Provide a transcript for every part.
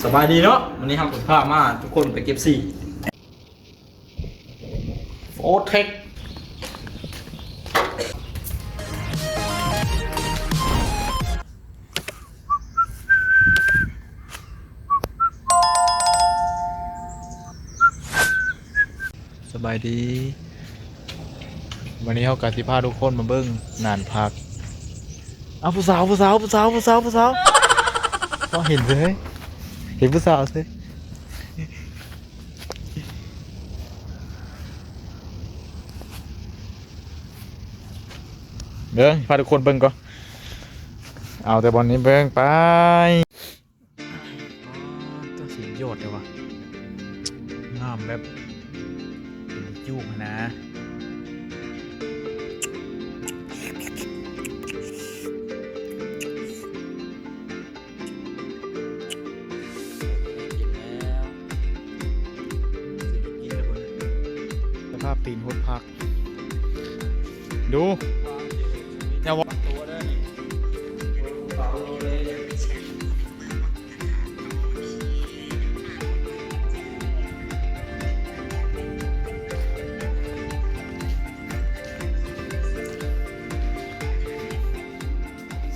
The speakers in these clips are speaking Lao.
ສະບາຍດີເນາະ, ມື້ນີ້ເຮົາກໍພາມາທຸກຄົນໄປເກັບສີ Fortech. ສະບາຍດີ, ວັນນີ້ເຮົາກໍຊິພາທຸກຄົນມາເບິ່ງໜານຜັກ. ເອົາ ຜູ້ສາວ ຜູ້ສາວ ຜູ້ສາວ ຜູ້ສາວ ຜູ້ສາວ ເຫັນເລີຍ ເຫັນຜູ້ສາວເລີຍ. ເບິ່ງ ພາທຸກຄົນເບິ່ງກ່ອນ, ເອົາແຕ່ບ່ອນນີ້ເບິ່ງໄປ. ອໍ ຕົວະ ສຸດຍອດເລີຍວ່າ ງາມແບບເປັນຈູບຫັ້ນນະ. ສະພາບຕີນຫົດຜັກ ດູ ແນວວ່າ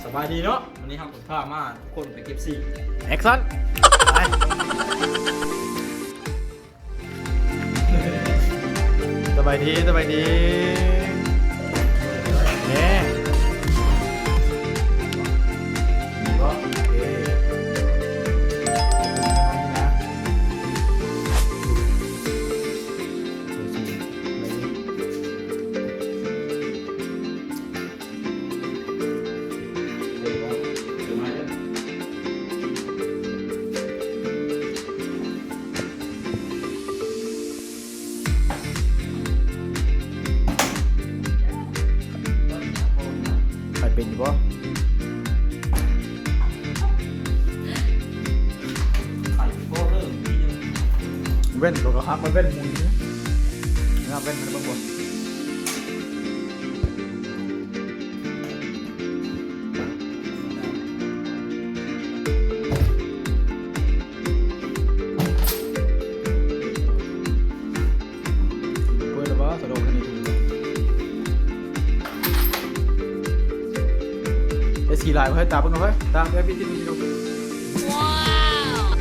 ສະບາຍດີເນາະ, ວັນນີ້ເຮົາກໍພາມາທຸກຄົນໄປເກັບສີ. ແອັກຊັນ ໄປ. ສະບາຍດີ ສະບາຍດີ ແນ່ ມີບໍ່? ໂອເຄ ໃຜເປັນຢູ່ບໍ່? ແວ່ນ ໂຕກະຮັກ ແວ່ນໝູນ ເອົາແວ່ນມາເບິ່ງບໍ່? ເປີດແລ້ວບໍ່? ສະໂດກອັນນີ້ ໄດ້ສີຫຼາຍບໍ່? ໃຫ້ຕາເບິ່ງເອົາໄວ້ ຕາ ໄວ້ປິດທີ່ນີ້ ສະໂດກ. ວ້າວ!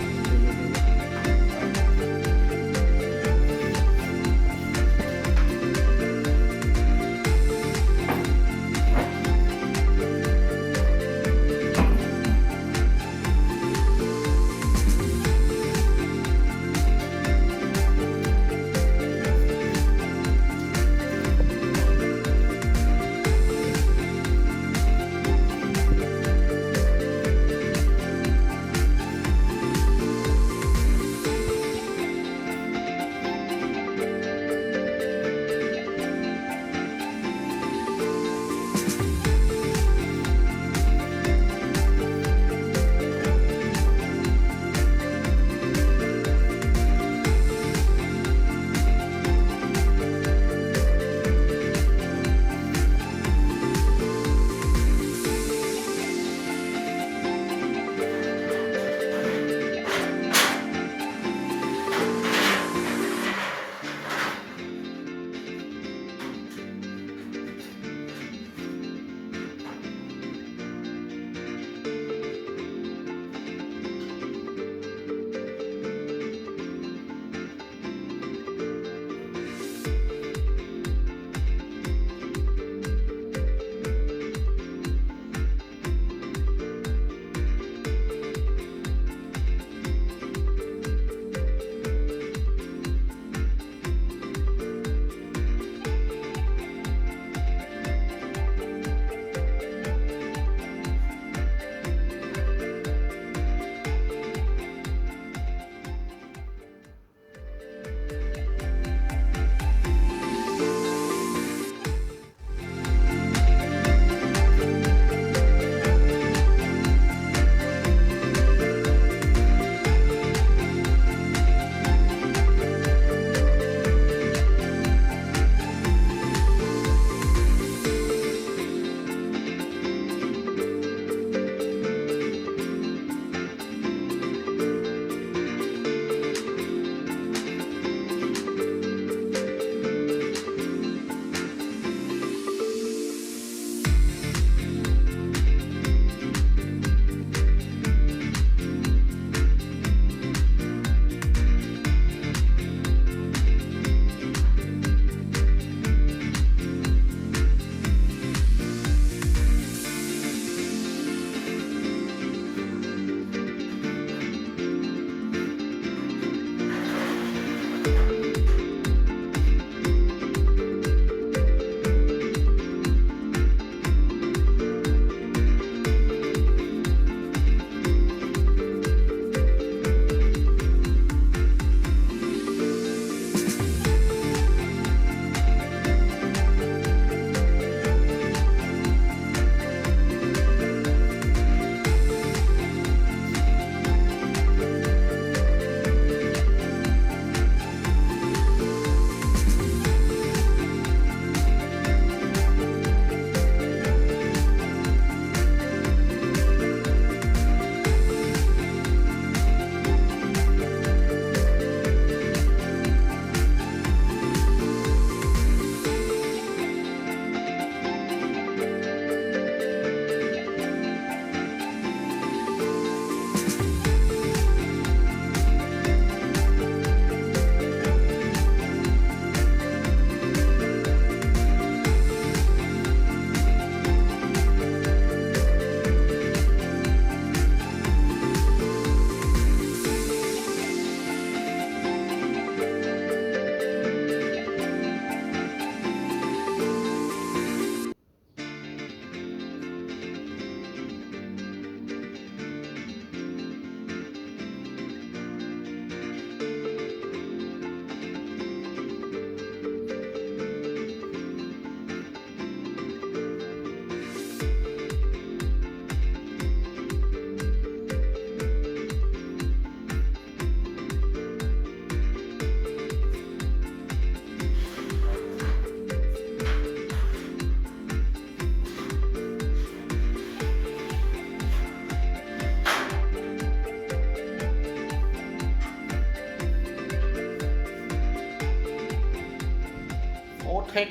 ເທັກ.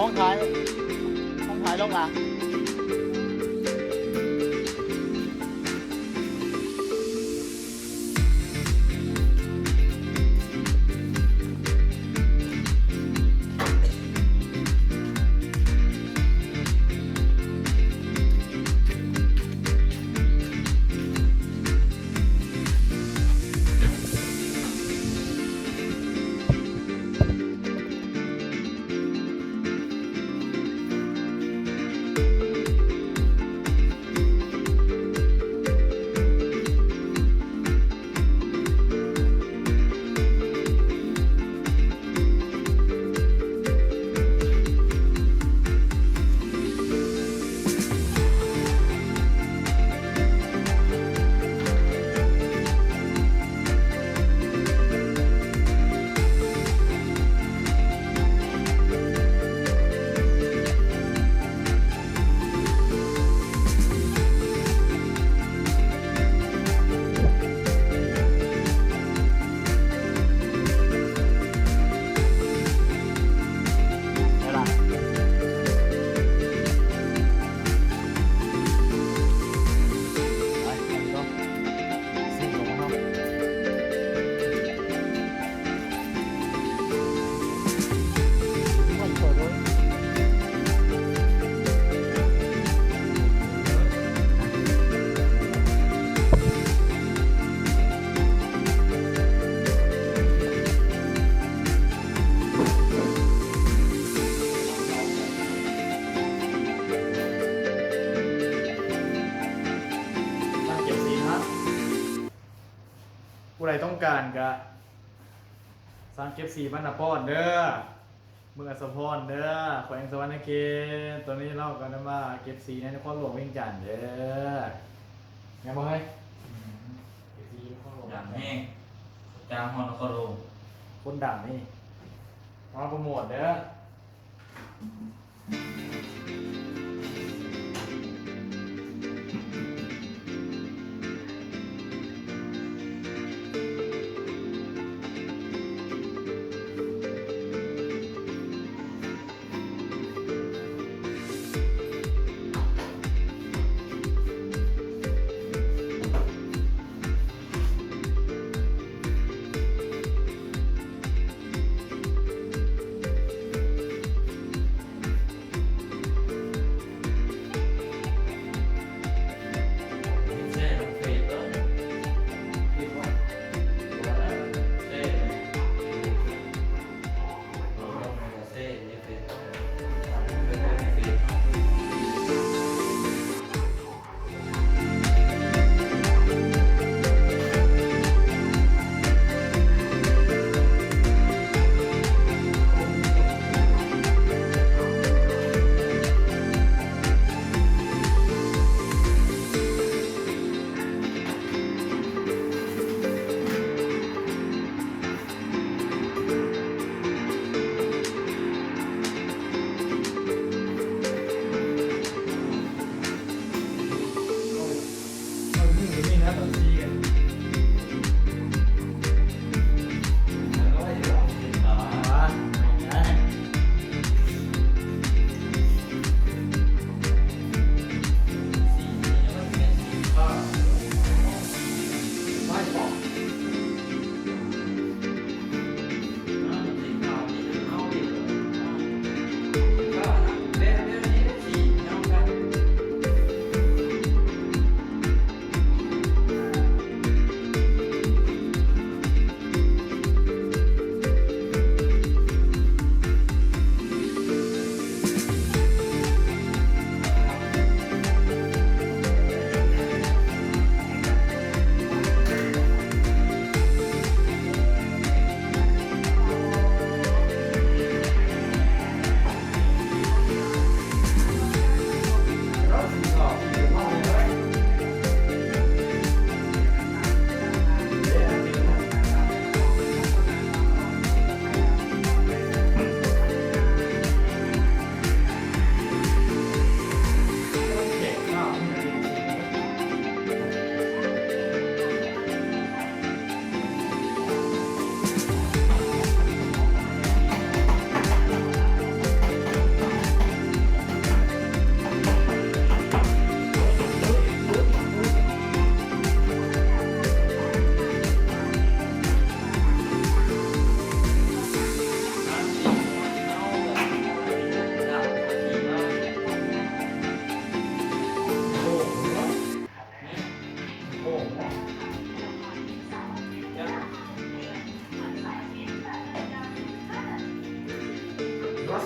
ຫ້ອງທ້າຍ ຫ້ອງທ້າຍລົງລະ. ຊ່າງເກັບສີນະ ຜູ້ໃດຕ້ອງການກະສັ່ງເກັບສີມານະຄອນເດີ ເມືອງອັດສະພອນເດີ ແຂວງສະຫວັນນະເຂດ. ຕອນນີ້ເຮົາກະໄດ້ມາເກັບສີໃນນະຄອນຫຼວງວຽງຈັນເດີ ແມ່ນບໍ່ເຮີ້ຍ? ອືມ ເກັບສີນະຄອນຫຼວງ ດັງແຮງ ຈາກຮອດນະຄອນຫຼວງ ຄົນດັງນີ້ ມາໂປຣໂມດເດີ.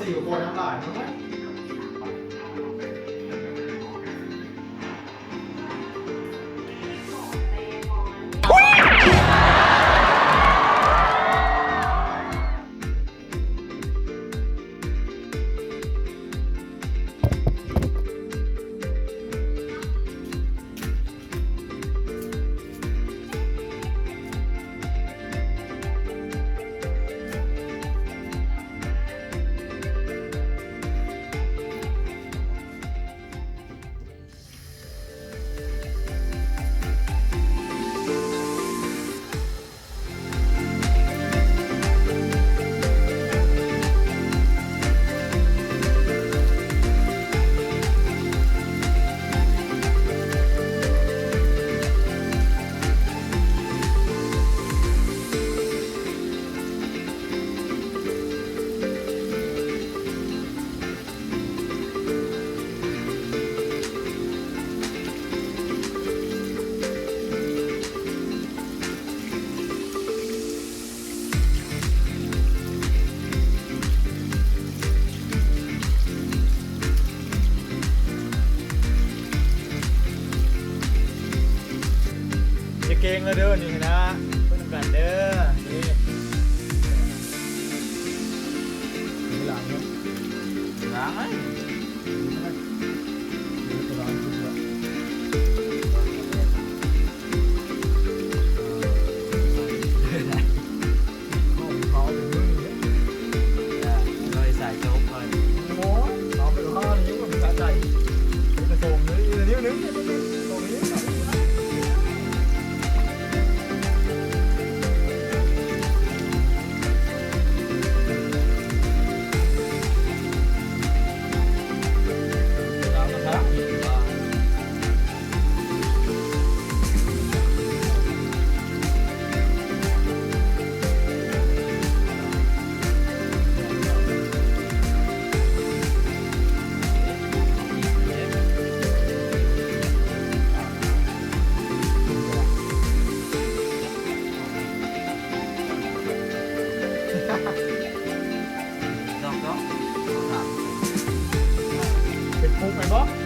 ສີ່ຄົນທັງຫຼາຍ ຢ່າເກັ່ງລະເດີ ນີ້ນະ ເບິ່ງນຳກັນເດີ ນີ້ ລ້າງເລີຍ ລ້າງເລີຍ. ເຂົາເປັນມືນີ້ ເອີ ສາຍໂຈກເພິ່ນ ໂອ້ຍ ເອົາໄປຫ້ານິ້ວ ມັນສະໃຈ ໄປສົ່ງນິ້ວໜຶ່ງ ສົ່ງນິ້ວໜຶ່ງ. ເປັນປຸກແມ່ນບໍ່?